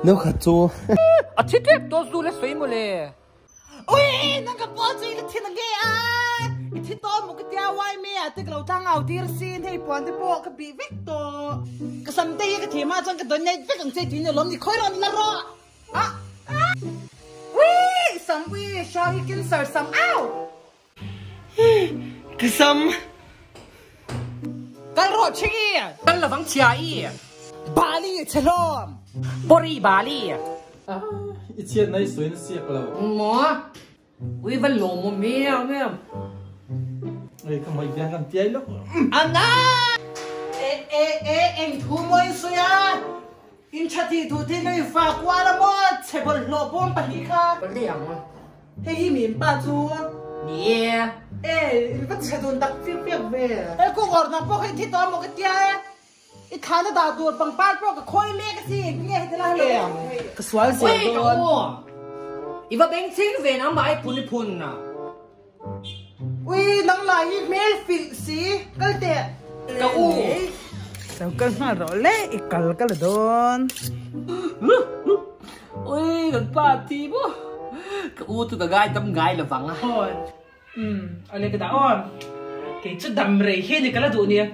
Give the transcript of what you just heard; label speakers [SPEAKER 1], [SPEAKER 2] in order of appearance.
[SPEAKER 1] No khat chu.
[SPEAKER 2] A thi tep tawh zu le sawi mawle.
[SPEAKER 3] Ui nang ka pawl chu i la thin ange a i thi tawh maw ka tia wai me ah te ka lo tlang au tir sin hei puan te pawh ka bih vek tawh ka sam te hi ka thim ah chuan ka donate vek ang che tih ni lawm ni khawi rawn la rawh ah ui sam ui hra hi cancer sam au.
[SPEAKER 1] Ka sam.
[SPEAKER 3] Kal rawh Chhingi.
[SPEAKER 2] Kal lovang chhia i.
[SPEAKER 3] Bali chhe hlawm.
[SPEAKER 2] Pawri Bali.
[SPEAKER 1] I chhiat na i sawi na siak lo.
[SPEAKER 2] Maw? Ui va lawm awm em em.
[SPEAKER 1] Ui ka hmai biang kan tiai lawk.
[SPEAKER 3] Anna! E e e eng thu maw in sawi a? In tha tih duh te nui fa kual a maw? Chhe bawlhhlawh bawm pahnih kha.
[SPEAKER 2] Ka leh ang.
[SPEAKER 3] Hei hi min pa chu.
[SPEAKER 2] Ni e.
[SPEAKER 3] E in va chhe dun tak fiak fiak ve. He ku ngawr nang pawh kha i thi tawh a maw ka tia e. I thlan a dah tur pangpar pawh ka khawi mek a si enge heti lai lo ang. Ka sual zel
[SPEAKER 2] dawn. Ui ka u. I va beng chhing ve nang mah i phun i phun a.
[SPEAKER 3] Ui nang lah hi hmel filh si kal teh.
[SPEAKER 2] Ka u.
[SPEAKER 3] Lo kal nghal rawh le i kal ka la dawn.
[SPEAKER 2] Ui kan pa thi maw. Ka u chu ka ngai dam ngai lovang a.
[SPEAKER 4] Aw umm awle ka dah aw. Kei chu dam rei hi a ni ka la duh nia.